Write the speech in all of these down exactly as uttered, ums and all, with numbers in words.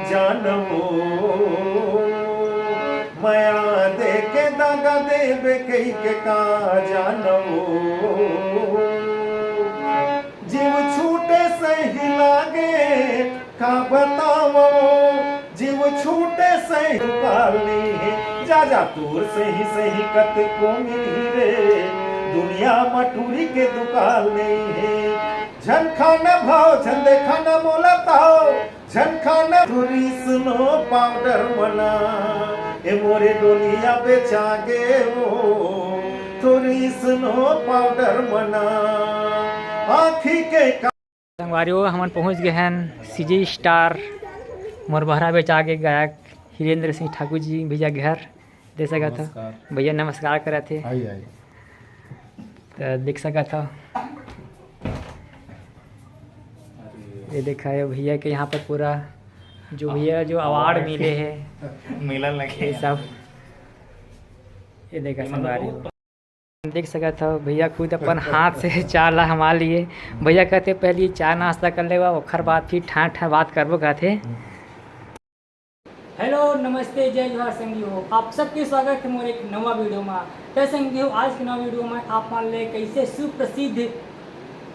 जानवो, मया देके दगा देबे कहिके का जानवो। जीव छूटे सही लागे, का बतावो, जीव छूटे सही दुकाल नहीं है। जा जा तोर सही सही कत को मिली रे, दुनिया म टूरी के दुकाल नहीं है। झन खाना भाव, झन देखा ना मोला ताव, झन खाना। थोरी स्नो पाउडर मना, ए मोरे डोलिया बेचा गे ओ, थोरी स्नो पाउडर मना, आँखी के का। संगवारी हो, हमन पहुँच गए हैं सीजी स्टार मोर बहरा बेचा गे गायक हिरेंद्र सिंह ठाकुर जी भैया घर। देख सकत हो। नमस्कार। भैया नमस्कार करत हे। आई, आई। तो देख सकत हो, ये देखा है भैया के यहाँ पर पूरा जो भैया जो अवार्ड मिले है मिलन लगे ये सब। ये देखा ये मतलब संगवारी हो। देख सकत हो भैया खुद अपन हाथ से चाय ला हमा लिए। भैया कहते पहले चाय नाश्ता कर लेवा, ओखर बाद फिर ठा ठा बात करबो कहते। हेलो, नमस्ते, जय जोहार संगी हो, आप सबके स्वागत है मोर एक नवा वीडियो में। तो संगी हो, आज के नवा वीडियो में आप मान ले कैसे सुप्रसिद्ध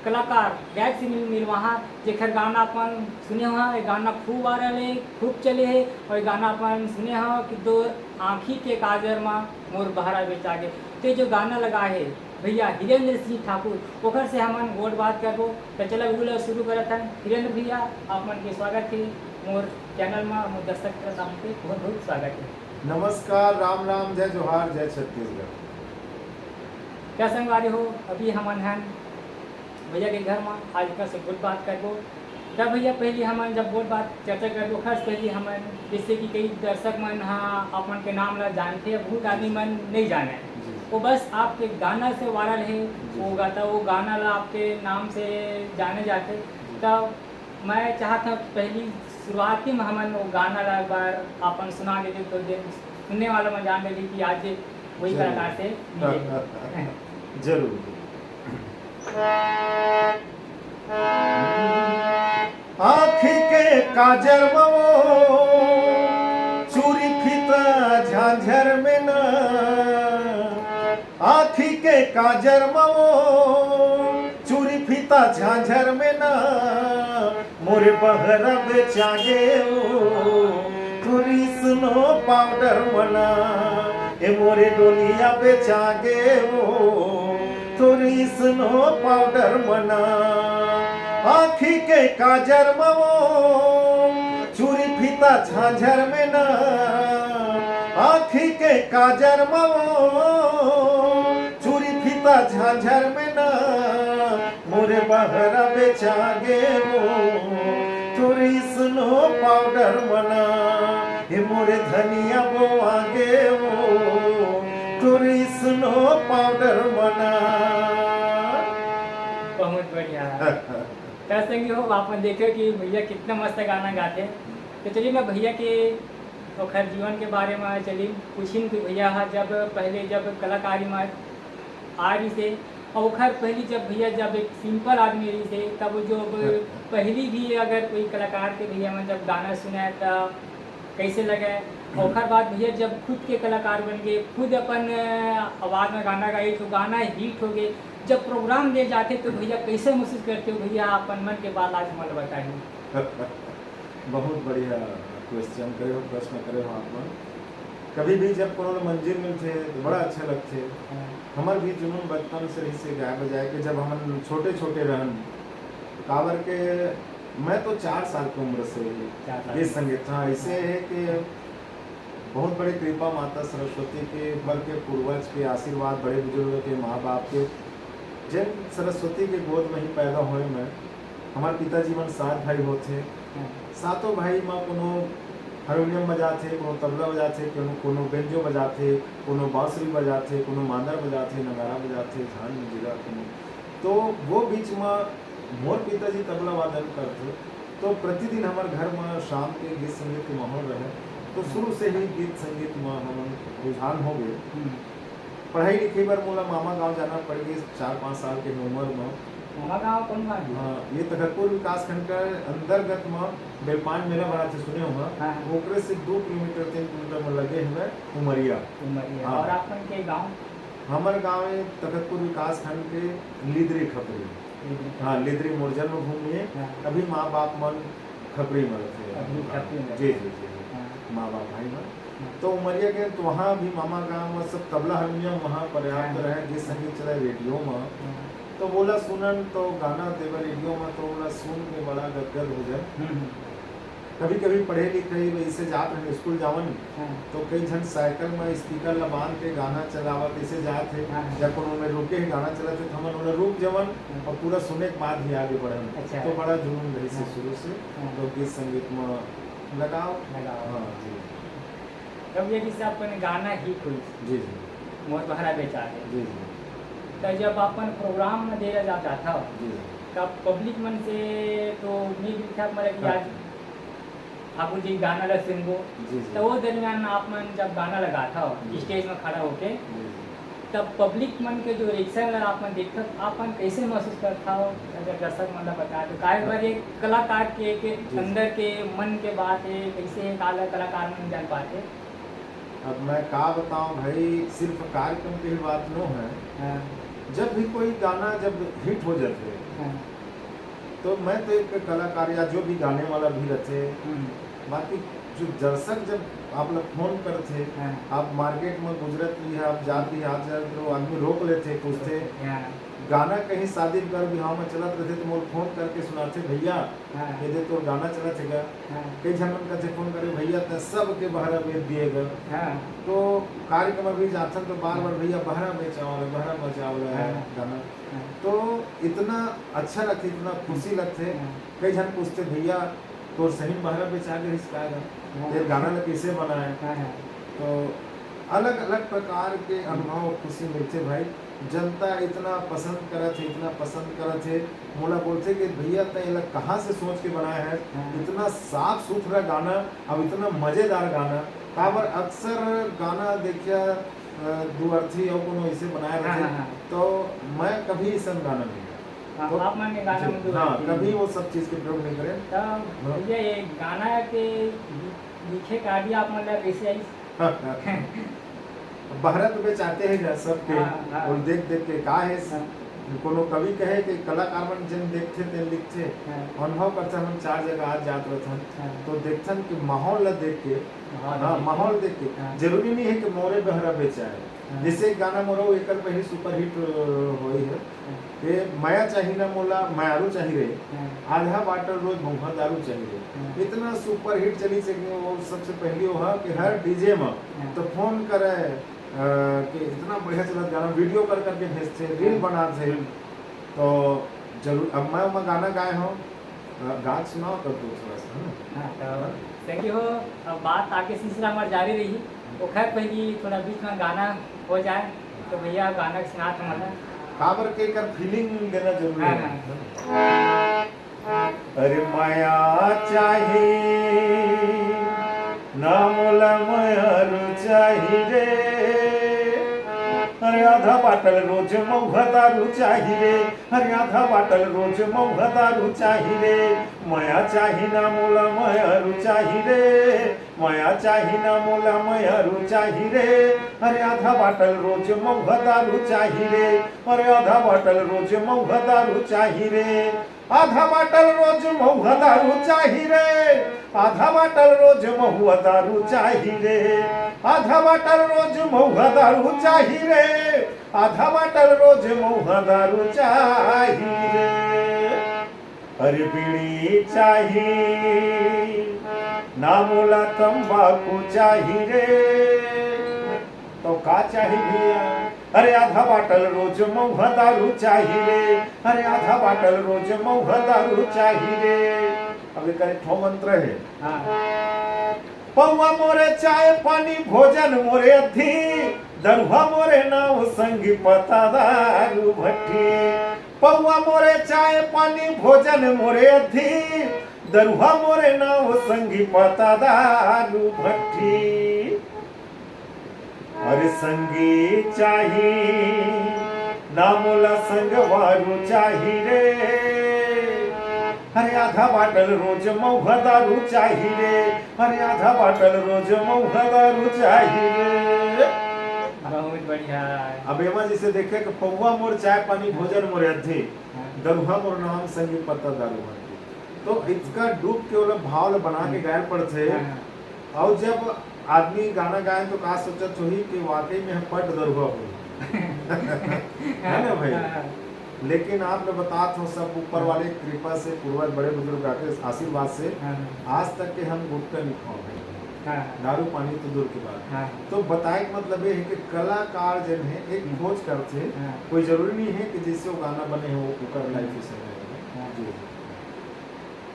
कलाकार गायक से मिल मिलवाहा, जेकर गाना अपन सुने हो, ये गाना खूब वायरल है, खूब चले है, और ये गाना अपन सुने हो कि दो आँखी के काजर में मोर बहरा बेचा गे। तो ये जो गाना लगा है भैया हिरेंद्र सिंह ठाकुर, ओकर से हमन गोठ बात करबो। तो चला वीडियो ला शुरू करत हन। हिरेंद्र भैया, आप मन के स्वागत है मोर चैनल में, मोर दर्शक तरफ आपके बहुत बहुत स्वागत है। नमस्कार, राम राम, जय जोहार, जय छत्तीसगढ़। क्या संगवारी हो, अभी हमन हन भैया के घर में, आज एकर से गोठ बात करबो। तब भैया पहले हमन जब गोठ बात चर्चा करबो, खास पहले हमन जैसे कि कई दर्शक मन हा अपन के नाम ला जानथे, बहुत आदमी मन नहीं जाने, जी। वो बस आपके गाना से वायरल है, जी। वो गाता, वो गाना ला आपके नाम से जाने जाते। जी। तब मैं चाहत हूँ कि पहली शुरुआती में हमन वो गाना ला एक बार अपन सुना देते, तो दिन सुनने वाला मन जान लेते कि आज वही जरूर। कलाकार से मिले। जरूर। आँखी के काजर म वो चूरी फीता झांझर में ना, आँखी के काजर म वो चूरी फीता झांझर में ना, मोरे बहरा बेचा गे ओ, थोरी स्नो पाउडर मना, ए मोरे डोलिया बेचा गे ओ, थोरी स्नो पाउडर मना। आँखी के काजर म वो, चूरी फीता झांझर में ना, आँखी के काजर म वो, चूरी फीता झांझर में ना, मोरे बहरा बेचा गे वो, थोरी स्नो पाउडर मना, हे मोरे धनिया बोआ गे वो, थोरी स्नो पाउडर मना। बहुत बढ़िया। तो संगी हो, आप मन देखे कि भैया कितना मस्त गाना गाते। तो चलिए, मैं भैया के ओखर जीवन के बारे में चलिए पूछिन कि भैया हा जब पहले जब कलाकारी में आ रही से, और ओखर पहली जब भैया जब एक सिंपल आदमी रही से, तब जो अब पहली भी अगर कोई कलाकार के भैया में जब गाना सुना है तो कैसे लगे? ओखर बाद भैया जब खुद के कलाकार बन गए, खुद अपन, अ, आवाज में गाना गाए तो गाना हिट हो गए, जब प्रोग्राम दे जाते तो भैया कैसे महसूस करते हो भैया? अपन मन के बात आज हमन ल बताही। बहुत बढ़िया क्वेश्चन करे हो, प्रश्न करे हो आप मन। कभी भी जब कोनो ल मंजिल मिलथे तो बड़ा अच्छा लगथे। हाँ। हमर भी जुनून बचपन से रहिसे गाय बजाए के, जब हमन छोटे-छोटे रहन, काबर के मैं तो चार साल के उम्र से ही चार साल। ये संगीत, हाँ, ऐसे है कि बहुत बड़े कृपा माता सरस्वती के, बल्कि पूर्वज के आशीर्वाद, बड़े बुजुर्ग के, माँ बाप के, जिन सरस्वती के गोद में ही पैदा होए मैं। हमारे पिताजी मन सात भाई होते हैं। हाँ। सातों भाई में कोनो हारमोनियम बजाते, कोनो तबला बजाते, कोनो, कोनो बेंजो बजाते, कोनो बांसुरी बजाते, कोनो मांदर बजाते, नगाड़ा बजाते, झांझ मजीरा, कोनो। तो वो बीच में मोर पिताजी तबला वादन करते, तो प्रतिदिन हमारे घर में शाम के गीत संगीत के माहौल रहे। तो शुरू से ही गीत संगीत में हम रुझान हो गए। हम्म। पढ़ाई लिखाई बर मोला मामा गांव जाना पड़ गई चार पाँच साल के उम्र में। मामा गाँव कौन गाँव है? हाँ, ये तखतपुर विकासखंड का अंतर्गत म बेलपान मेला भराथे, सुने होगा। हाँ, हाँ। ओकरे से दो किलोमीटर, तीन किलोमीटर में लगे हुए उमरिया। उमरिया। हाँ। और आप मन के गाँव? हमर गाँव है तखतपुर विकासखंड के लिदरी खपरी। लिदरी हाँ, खपरी। लिदरी मोर जन्मभूमि है। हाँ। अभी माँ बाप मन खपरी में रथे। अभी खपरी में जी, रथे। जी, जी, जी। हाँ। माँ बाप भाई मन। हाँ। तो उमरिया के तो वहाँ भी मामा गाँव में सब तबला हारमोनियम वहाँ पर्याप्त हाँ। रहे, गीत संगीत चले रेडियो में। हाँ। तो बोला सुनन तो गाना देवा रेडियो में तो बोला सुन के बड़ा गदगद हो जाए। हम्म, हम्म। कभी-कभी पढ़े लिखे वैसे जात रहे स्कूल जावन, हाँ। तो कई झन साइकिल में स्पीकर ला बांध के गाना चलावत ऐसे जात हे, हाँ, हाँ। या कोनो में रुके हे गाना चलत हे, तो हमन ओला रुक जवन हाँ। और पूरा सुने के बाद ही आगे बढ़न। अच्छा। तो बड़ा जुनून रहिस हे हाँ। शुरू से, हाँ। तो गीत संगीत में लगाव। लगाव। हाँ, जी। तब ये जैसे अपन गाना हिट होइस, जी, जी। मोर बहरा बेचारे। जी, जी। तो जब अपन प्रोग्राम में दे ला जात हव, जी, जी। तब पब्लिक मन से तो उम्मीद भी था हमारा कि हाँ। आज ठाकुर जी गाना ला सुनबो। जी, जी। तो वो दरमियान आप मन जब गाना लगात हव, जी। स्टेज में खड़ा होके, जी, जी। तब पब्लिक मन के जो रिएक्शन ला आप मन देखत, आप मन कैसे महसूस करत हव? अगर दर्शक मन ला बता दो, काहे हाँ। बर एक कलाकार के, के जी, जी। अंदर के मन के बात है, कैसे काला कलाकार मन जान पाते? अब मैं का बताऊं भाई, सिर्फ कार्यक्रम के ही बात नो है। हाँ। जब भी कोई गाना जब हिट हो जाथे, हाँ। तो मैं तो एक कलाकार या जो भी गाने वाला भी रहथे, हम्म। बाकी जो दर्शक जब आप लोग फोन करथे, हाँ। आप मार्केट में गुजरत भी है, आप जात भी, हाथ जात रहो, आदमी रोक लेथे, पूछथे। हाँ। गाना कहीं शादी कर बिहाव में चलत रहथे, तो मोर फोन करके सुनाथे, "भैया, हाँ। ये दे तोर गाना चलत हे का?" हाँ। कई झन मन कथे फोन करे, "भैया, त सबके बहरा बेच दिए गा।" हाँ। तो कार्यक्रम में भी जाथन, तो बार-बार, हाँ। "भैया, बहरा बेचाओ रे, बहरा बेचाओ रे," हाँ। गाना। हाँ। तो इतना अच्छा लगथे, इतना खुशी लगथे। हाँ। कई झन पूछथे, "भैया, तोर सही में बहरा बेचा गे रिहिस का गा? हाँ। तेर गाना ला कैसे बनाए?" हाँ, हाँ। तो अलग-अलग प्रकार के अनुभव, खुशी मिलथे भाई। जनता इतना पसंद करत हे, इतना पसंद करत हे, मोला बोलथे कि "भैया, तैं एला कहाँ से सोच के बनाए है? हाँ। इतना साफ सुथरा गाना, अब इतना मजेदार गाना।" काबर अक्सर गाना देखिया, अ, दू अर्थी अउ कोनो ऐसे बनाए हाँ, रहथे, हाँ, हाँ। तो मैं कभी ऐसन गाना नहीं गाया। हाँ, तो आप मन ने गाना जी, में दू हाँ, अर्थी कभी नहीं। वो सब चीज के प्रयोग नहीं करे। तो हाँ। भैया, ये गाना के लिखे का idea आप मन ला कैसे आई? बहरा तो बेचाथे गा सबके, हाँ, हाँ। अउ देख-देख के का हे, हाँ। कोनो कवि कहे कि कलाकार मन जेन देखथे, तेन लिखथे। हाँ। अनुभव करथे, हमन चार जगह आ जात रथन, हाँ। तो देखथन कि माहौल ला देख के, माहौल ला हाँ, देख के। माहौल देख के। हाँ। जरूरी नहीं है कि मोरे बहरा बेचाए। हाँ। जैसे एक गाना मोरो एकर पहली सुपरहिट, अ, होई है, हाँ। के मया चाही ना मोला, मयारू चाही रे। हाँ। आधा बाटल रोज महुआ दारू चाही रे। हाँ। इतना सुपरहिट चलिस हे कि वो सबसे पहली वो हा कि हर हाँ। डीजे में हाँ। तो फोन करे, अ, कि इतना बढ़िया चलत गाना, वीडियो कर करके भेजथे, रील हाँ। बनाथे। हम्म। तो जरूर, अब मैं ओमा गाना गाए हूँ, अ, गा के सुनाओ तब तो थोड़ा सा, है ना? हाँ, तो हाँ। सही हो, अब बात आगे सिलसिला हमार जारी रही। ओखर पहली थोड़ा बीच में गाना हो जाए, तो भैया गाना के सुनात हमन ला। काबर के एकर फीलिंग देना जरूरी हाँ, है। हाँ। अरे मया चाही ना मोला मयारू चाही रे, अरे आधा बाटल रोज महुआ दारू चाही रे, अरे आधा बाटल रोज महुआ दारू चाही रे, मया चाही ना मोला मयारू चाही रे, मया चाही ना मोला मयारू चाही रे, अरे आधा बाटल रोज महुआ दारू चाही रे, अरे आधा बाटल रोज महुआ दारू चाही रे, आधा बाटल रोज महुआ दारू चाही रे, आधा बाटल रोज महुआ दारू चाही रे, आधा बाटल रोज महुआ दारू चाही रे, आधा बाटल रोज महुआ दारू चाही रे। अरे बीड़ी चाही ना मोला तंबाकू चाही रे। तो का चाही भैया? अरे आधा बाटल रोज महुआ दारू चाही रे, अरे आधा बाटल रोज महुआ दारू चाही रे। अब एकर एक ठो मंत्र है। हाँ। पौवा मोरे चाय पानी भोजन मोरे अद्धी, दरुहा मोरे नाव संगी पता दारू भट्टी। पौवा मोरे चाय पानी भोजन मोरे अद्धी, दरुहा मोरे नाव संगी पता दारू भट्टी। अरे संगी चाही ना मोला संगवारू चाही रे, अरे आधा बाटल रोज मऊहा दारू चाही रे, अरे आधा बाटल रोज मऊहा दारू चाही रे। बहुत बढ़िया। अब एमा जैसे देखे कि पौवा मोर चाय पानी, भोजन मोर अधे, दरुहा मोर नाम संगी पत्ता दारू हंटी। तो इसका डूब के ओला भाव ल बना के गाय पड़थे। हाँ। और जब आदमी गाना गाए तो का सोचत होही कि वाकई में हम पट दरुहा हो। है ना भाई? हाँ, लेकिन आपने बतात हो सब ऊपर वाले कृपा से, पूर्वज बड़े बुजुर्ग के आशीर्वाद से हाँ, आज तक के हम गुटखा नहीं खाओ भाई। हाँ, दारू पानी तो दूर की बात। हाँ। तो बताए के मतलब ये है कि कलाकार जन है एक हम्म। खोज करते हैं। हाँ। कोई जरूरी नहीं है कि जैसे वो गाना बने हो ओकर लाइफ से समय हाँ। जी।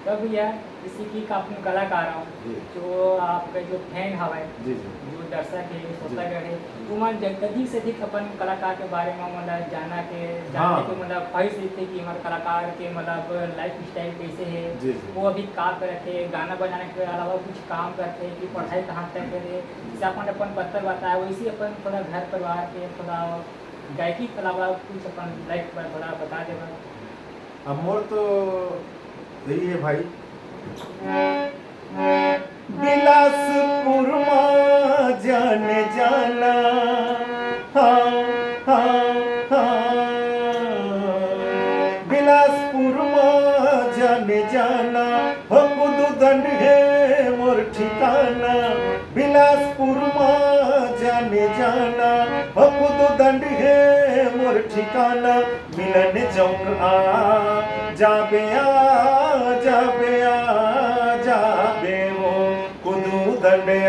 तब भैया, जैसे कि आप कलाकार हो, जी। जो आपका जो फैन हवे, जी, जी। जो दर्शक है, श्रोतागण है, तो मन जग-, अधिक से अधिक अपन कलाकार के बारे में मतलब जाना के, जानने हाँ। के मतलब ख्वाहिश रहिथे कि हमारे कलाकार के मतलब लाइफ स्टाइल कैसे है, जी, जी। वो अभी का करत है, गाना बजाने के अलावा कुछ काम करते हैं कि पढ़ाई कहाँ तक करे, जैसे अपन अपन पत्तर बताया, वैसे ही अपन थोड़ा घर परिवार के, थोड़ा गायकी के अलावा कुछ अपन लाइफ पर थोड़ा बता देवा। अब मोर तो यही है भाई। बिलासपुर मा जाने जाना, हाँ, हाँ, हाँ। बिलासपुर मा जाने जाना, हो कुदू दंड है मोर ठिकाना। बिलासपुर मा जाने जाना, हो कुदू दंड है मोर ठिकाना। मिलन चौक आ जाबे, आ जाबे, आ जाबे वो कुदू दंड आ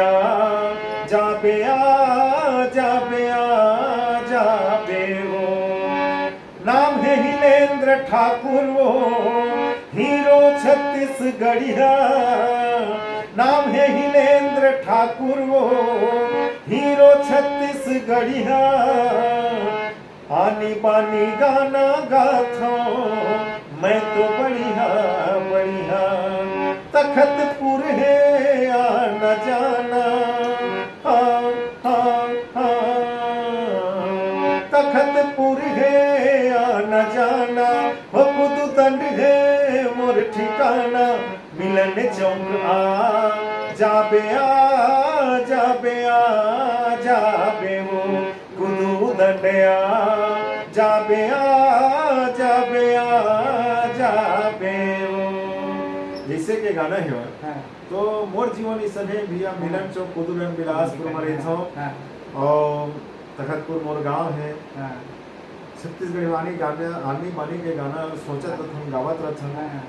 जाबे, आ जाबे, आ जाबे वो। नाम है हिलेंद्र ठाकुर वो हीरो छत्तीसगढ़िया। नाम है हिलेंद्र ठाकुर वो हीरो छत्तीसगढ़िया। आनी बानी गाना गाथो मैं तो बढ़िया बढ़िया। तखतपुर है आना जाना, हाँ, हाँ, हाँ। तखतपुर है आना जाना, हो कुदू दंड है मोर ठिकाना। मिलन चौक आ जाबे, आ जाबे, आ जाबे वो कुदू दंड आ जाबे, आ जाबे, आ जाबे वो। जैसे के गाना है हाँ। तो मोर जीवन इसन है भैया, मिलन चौक कुदू दंड बिलासपुर में रहता हूँ। हाँ। और तखतपुर मोर गांव है। हाँ। छत्तीसगढ़ी वाणी गाना, आनी बानी के गाना सोचत रहथन, गावत रहथन। हाँ, हाँ।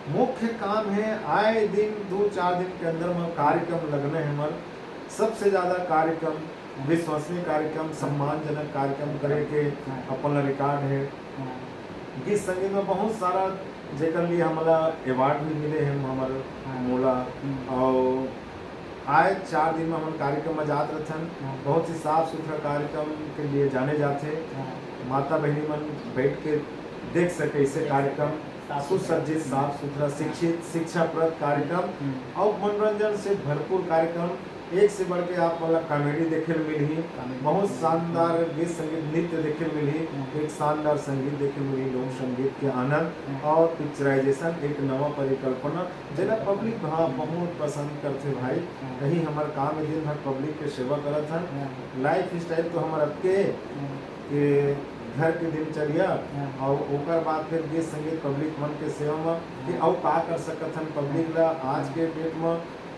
मुख्य काम है आए दिन दो चार दिन के अंदर में कार्यक्रम लगने हैं हमर। सबसे ज्यादा कार्यक्रम, विश्वसनीय कार्यक्रम, सम्मानजनक कार्यक्रम करे के हाँ। अपन ला रिकॉर्ड है। हाँ। गीत संगीत में बहुत सारा जेकर लिए हमला अवार्ड भी मिले हैं हमर हाँ। मोला। हम्म। और आए चार दिन में हमन कार्यक्रम में जात रहथन। हाँ। बहुत ही साफ सुथरा कार्यक्रम के लिए जाने जाथे। हाँ। माता बहनी मन बैठ के देख सके ऐसे देख कार्यक्रम, सके। साफ सुथरा। सुसज्जित, साफ सुथरा, शिक्षित, शिक्षाप्रद कार्यक्रम हम्म। और मनोरंजन से भरपूर कार्यक्रम। एक से बढ़ के आप वाला कॉमेडी देखे ल मिलही, कॉमेडी। बहुत शानदार गीत संगीत, नृत्य देखे ल मिलही, हम्म। एक शानदार संगीत देखे ल मिलही, लोक संगीत के आनंद हम्म। और पिक्चराइजेशन, एक नवा परिकल्पना, जेला पब्लिक भा बहुत पसंद करथे भाई। हम्म। यही हमर काम है, दिन भर पब्लिक के सेवा करत हन। हम्म। लाइफ स्टाइल तो हमर अतके हम्म। के घर के दिनचर्या हम्म। और ओकर बाद फिर गीत संगीत पब्लिक मन के सेवा में कि हम्म। अउ का कर सकत हन पब्लिक ला आज के डेट में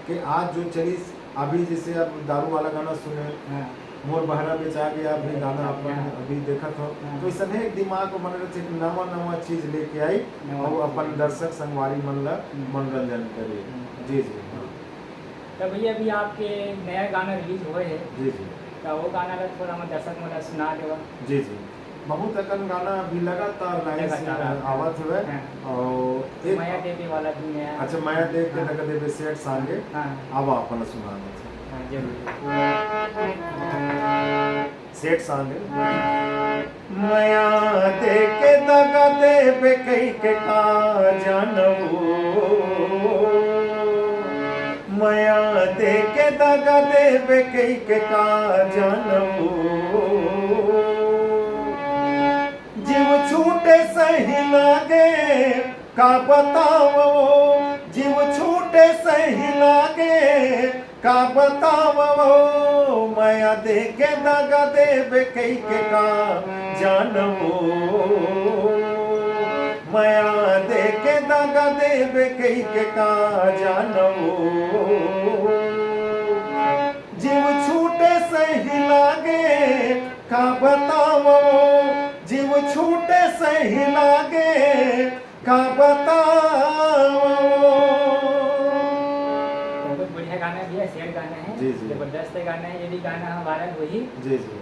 कि आज जो चलिस अभी जैसे अब दारू वाला गाना सुने, हाँ। मोर बहरा बेचा गया अभी गाना अपन हाँ। अभी देखत हो, हाँ। तो इसने एक दिमाग में बने रहथे एक नवा नवा चीज लेके आई नवा और चीज। अपन दर्शक संगवारी मन ला हम्म। मनोरंजन करी। हम्म। जी जी हाँ। तो भैया, अभी आपके नया गाना रिलीज हुए है, जी जी तो वो गाना का थोड़ा हम दर्शक मन ला सुना देवा। जी जी। बहुत अकन गाना अभी लगातार लाइन से लगातार। आवत हवे हाँ। और एक मया देवे वाला भी नया। अच्छा, मया देख के हाँ। लगा देवे सेठ सांगे। हाँ। अब अपन सुना देथे। हाँ, जरूर। सेठ सांगे। मया देके दगा देबे कई के का जानबू, मया देके दगा देबे कई के का जानबू। जीव छूटे सही लागे, का बतावं, जीव छूटे सही लागे, का बतावं, मया देके दगा देबे कहिके का जानवं, मया देके दगा देबे कहिके का जानवं। जीव छूटे सही लागे, का बतावं, जीव छूटे सही लागे, का बतावं। बहुत बढ़िया गाना है भैया, सैड गाना है, जी, जी। जबरदस्त गाना है, ये भी गाना वायरल होही। जी, जी।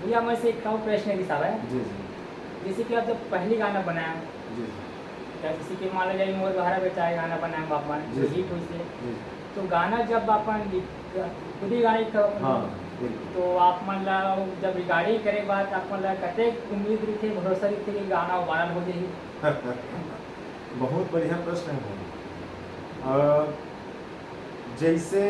भैया, मैं से एक और प्रश्न रिहिस हवय। जी, जी। जैसे कि आप जब पहली गाना बनाया, जी, जी। तो जैसे कि मान लो जाए मोर बहरा बेचारे गाना बनाया आप मन, जी, जो जी। हिट होइस हे। जी, जी। तो गाना जब आप मन लिख-, खुद ही गाना लिख-, हाँ, बिल्कुल। तो आप मन ला जब रिकॉर्डिंग करे बाद आप मन ला कतेक उम्मीद रहिथे, भरोसा रहिथे कि गाना वायरल हो जाही? बहुत बढ़िया प्रश्न है भाई। अ, जैसे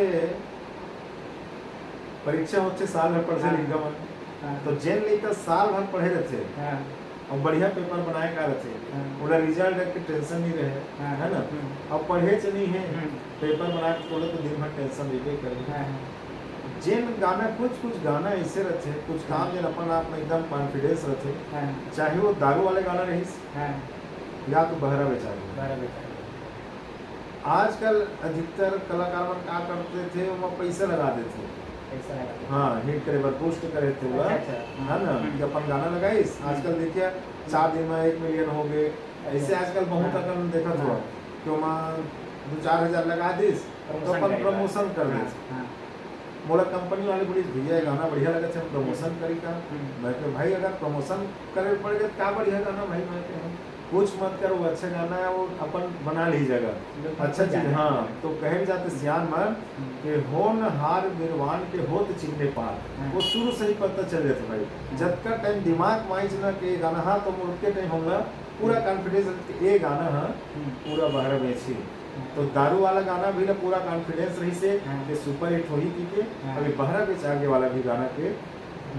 परीक्षा होथे, साल भर पढ़थे हाँ। लइका मन। हाँ। तो जेन लइका साल भर पढ़े रथे हाँ। और बढ़िया पेपर बनाए का रथे, हाँ। ओला रिजल्ट के टेंशन नहीं रहे, हाँ। है ना? हम्म। और पढ़े च नहीं है, हम्म। पेपर बनाए के ओला तो दिन भर टेंशन रहिबे करे। हाँ, हाँ। जेन गाना, कुछ कुछ गाना ऐसे रथे, कुछ काम हाँ। जेन अपन आप में एकदम कॉन्फिडेंस रथे, हाँ। चाहे वो दारू वाले गाना रहिस हाँ। या तो बहरा बेचारे। बहरा बेचारे। आजकल अधिकतर कलाकार मन का करथे, ओमा पैसा लगा देथे। पैसा लगा देथे। हाँ, हिट करे बर बूस्ट करे थे ओला, अच्छा, अच्छा, हाँ, है ना, हम्म। कि अपन गाना लगाइस, हम्म। आजकल देखिए, चार दिन में एक मिलियन हो गए, अच्छा। ऐसे आजकल बहुत हाँ। अकन देखत हाँ। हुआ, कि ओमा दो चार हजार लगा दिस, तो प्रमोशन अपन करे बर। प्रमोशन कर हाँ, देथे। हाँ। मोला कंपनी वाले बोलिस, "भैया, ये गाना बढ़िया लगत हे, हम प्रमोशन करी का?" हम्म। मैं कहे, "भाई, अगर प्रमोशन करे पड़ गए, तो का बढ़िया गाना भाई?" मैं कहे, "कुछ मत करो, वो अच्छा गाना है, वो अपन बना ली जगह, लोग अच्छा समझ चीज।" जाएंगे। हाँ, तो कहे जाते सियान मन हम्म। कि "होनहार बिरवान के होत चिन्हे पार", हाँ। वो शुरू से ही पता चल जाता भाई। हाँ। जतका टाइम दिमाग में आइस ना कि ये गाना, हाँ, तो मोर ओतके टाइम हमला पूरा हम्म। कॉन्फिडेंस कि ये गाना, हाँ, हम्म। पूरा बहरा में छी। तो दारू वाला गाना भी ला पूरा कॉन्फिडेंस रहिस हे हाँ। कि सुपर हिट होही कहिके। हाँ। अभी बहरा बेचागे वाला भी गाना के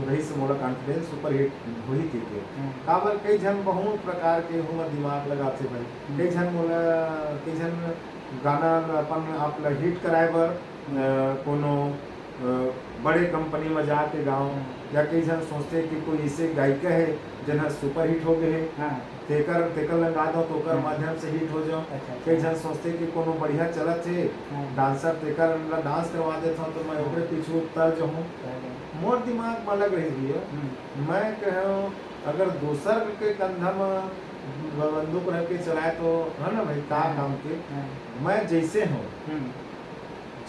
रहिस हे मोला कॉन्फिडेंस सुपर हिट होही कहिके। हाँ। काबर कई झन बहुत प्रकार के हमर दिमाग लगाथे भाई। हम्म। कई झन मोला, कई झन गाना ल अपन आप ला हिट कराए बर, अ, कोनो अ, बड़े कंपनी में जाके गाओ, हाँ। या कई झन सोचथे कि कोई ऐसे गायिका है, जेन ह सुपर हिट हो गए है, हाँ। तेकर, तेकर लंगा दो, तो ओकर हाँ। माध्यम से हिट हो जाओ। अच्छा, अच्छा। कई झन सोचथे कि कोनो बढ़िया चलत है, हाँ। डांसर, तेकर ला डांस करवा देता हूँ, तो मैं हाँ। ओकरे पीछू तर जाऊँ। हाँ। मोर दिमाग में अलग रही भैया। हम्म। मैं कहूँ, अगर दूसर के कंधा में ब-, बंदूक रख के चलाए, तो है ना भाई, का हाँ। काम के? हाँ। मैं जैसे हूँ, हम्म।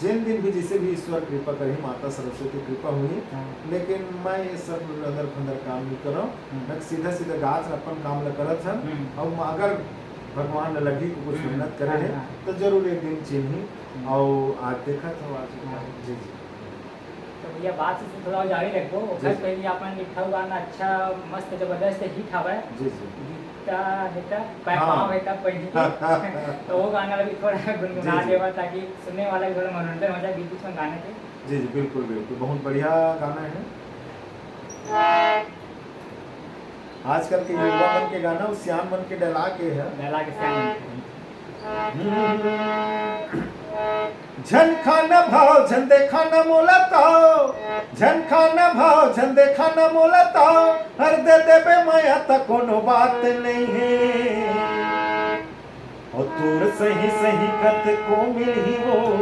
जेन दिन भी जैसे भी ईश्वर कृपा करही, माता सरस्वती कृपा होही, हाँ। लेकिन मैं ये सब लदर फंदर काम नहीं करव। हम्म। मैं सीधा सीधा गात अपन काम ल करत हन। हम्म। और म-, अगर भगवान ल लगही तो कुछ हम्म। मेहनत करे हाँ, है, हाँ। तो जरूर एक दिन चिन्ही। हम्म। और आज देखत हो आज हाँ। जी, जी। तो भैया, बात से थोड़ा जारी रखबो, ओकर जी। पहले अपन एक ठो गाना अच्छा, मस्त, जबरदस्त हिट हवय। जी, जी। गीता हे त, पै-, हाँ। पाँव हे त पहिली के। तो वो गाना ला भी थोड़ा गुनगुना जी, जी। देवा, ताकि सुनने वाला भी थोड़ा मनोरंजन हो जाए बीच बीच में गाने के। जी, जी, बिल्कुल, बिल्कुल, बहुत बढ़िया गाना है। आजकल के युवा मन के गाना, वो सियान मन के डला के है। डला के सियान मन के। झन खाना भाव, झन देखाना मोला ताव, झन खाना भाव, झन देखाना मोला ताव, हर दे देबे मया त कोनो बात नहीं है। और तोर सही सही कत को मिलही वो,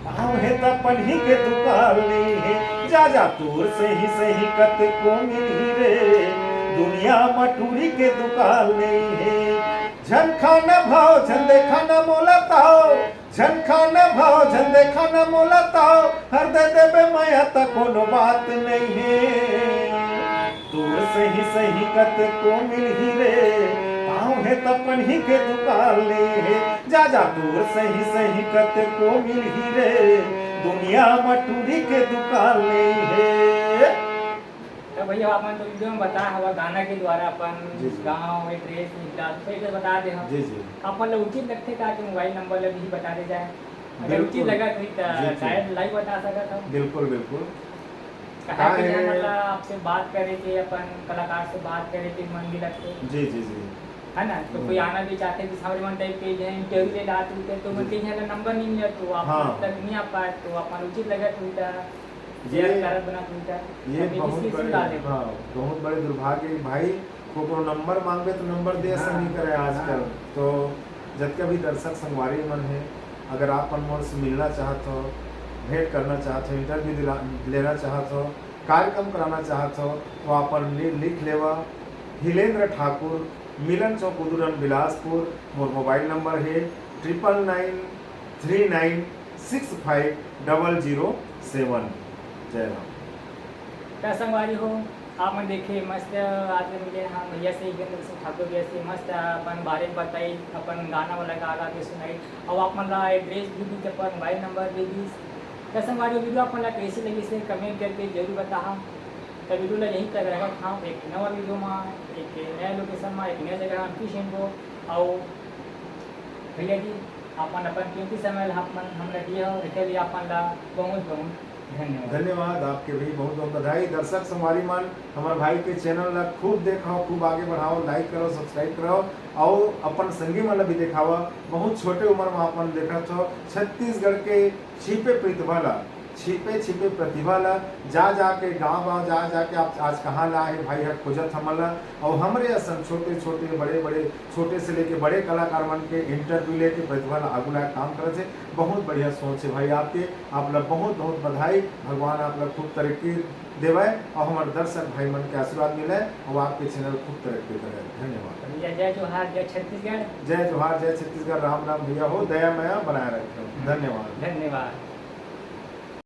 पाँव हे त पनही के दुकाल नहीं है। जा जा तोर सही सही कत को मिलही रे, दुनिया म टूरी के दुकाल नहीं है। झन खाना भाव, झन देखाना मोला ताव, झन खाना भाव, झन देखाना मोला ताव, हर दे देबे मया त कोनो बात नहीं है। तोर सही सही कत को मिलही रे, पाँव हे त पनही के दुकान नहीं है। जा जा तोर सही सही कत को मिलही रे, दुनिया म टूरी के दुकान नहीं है। तो भैया, आप मन तो वीडियो में बताए हवा गाना के द्वारा अपन जी, जी। गाँव, एड्रेस, मिलता, तो एक बार बता दे हम। जी, जी। आप मन ला उचित लगथे का कि मोबाइल नंबर ला भी बता दे जाए? अगर बिल्कुल। उचित लगा तो एक जी, जी। डायरेक्ट लाइव बता सकत हो। बिल्कुल, बिल्कुल। काहे कि हमन ला आपसे बात करे के, अपन कलाकार से बात करे के मन भी लगथे। जी, जी, जी। है ना? तो कोई आना भी चाहथे, जैसे हमरे मन टाइप के जो है, इंटरव्यू ले ला आत रहिथे, तो मन के यहाँ नंबर नहीं मिलत, तो आप तक नहीं आ पाए, तो अपन उचित लगत रहिथे, ये, शेयर करत बनत रहिथे। ये बहुत बड़े, हाँ, बहुत बड़े दुर्भाग्य हे भाई। कोकरो नंबर मांगबे तो नंबर दे, ऐसा नहीं करे आजकल। तो जतका भी दर्शक संगवारी मन हे, अगर आप मन मोर से मिलना चाहत हो, भेंट करना चाहत हो, इंटरव्यू दिला, लेना चाहत हो, कार्यक्रम कराना चाहत हो, तो आप मन लि-, लिख लेवा, हिलेंद्र ठाकुर, मिलन चौक, उदुरन, बिलासपुर। मोर मोबाइल नंबर हे triple nine three nine six five double zero seven. जय राम। त संगवारी हो, आप मन देखे मस्त आज मिले हम भैया से, हिरेंद्र सिंह ठाकुर भैया से मस्त अपन बारे में बताई, अपन गाना वाला गा गा के सुनाई, और आप मन ला एड्रेस भी दी, अपन मोबाइल नंबर भी दी। त संगवारी हो, वीडियो आप मन ला कैसे लगी से कमेंट करके जरूर बताहा। त वीडियो ला यहीं तक रखत हूँ, एक नवा वीडियो में, एक नया लोकेशन में, एक नया जगह हम फिर से मिलबो। और भैया जी, आप मन अपन कीमती समय ला आप मन हमला दिए हो, एकर लिए आप मन ला बहुत बहुत धन्यवाद। धन्यवाद, आपके भी बहुत बहुत बधाई। दर्शक संगवारी मन, हमर भाई के चैनल ला खूब देखाओ, खूब आगे बढ़ाओ, लाइक करो, सब्सक्राइब करो, और अपन संगी मन ला भी देखावा। बहुत छोटे उम्र में अपन देखत हो छत्तीसगढ़ के छिपे प्रतिभा ला, छिपे छिपे प्रतिभा ला जा जा के गाँव गाँव जा जा के आप आज कहाँ ला हे भाई ह खोजत हमन ला। और हमरे असन छोटे छोटे, बड़े बड़े, छोटे से लेके बड़े कलाकार मन के इंटरव्यू लेके प्रतिभा ला आगू लाए काम करत हे। बहुत बढ़िया सोच हे भाई आपके, आप ला बहुत बहुत बधाई। भगवान आप ला खूब तरक्की देवय और हमर दर्शक भाई मन के आशीर्वाद मिले और आपके चैनल खूब तरक्की करे। धन्यवाद। भैया जय जोहार, जय छत्तीसगढ़। जय जोहार, जय छत्तीसगढ़। राम राम भैया हो, दया मया बनाए रखे। धन्यवाद। धन्यवाद।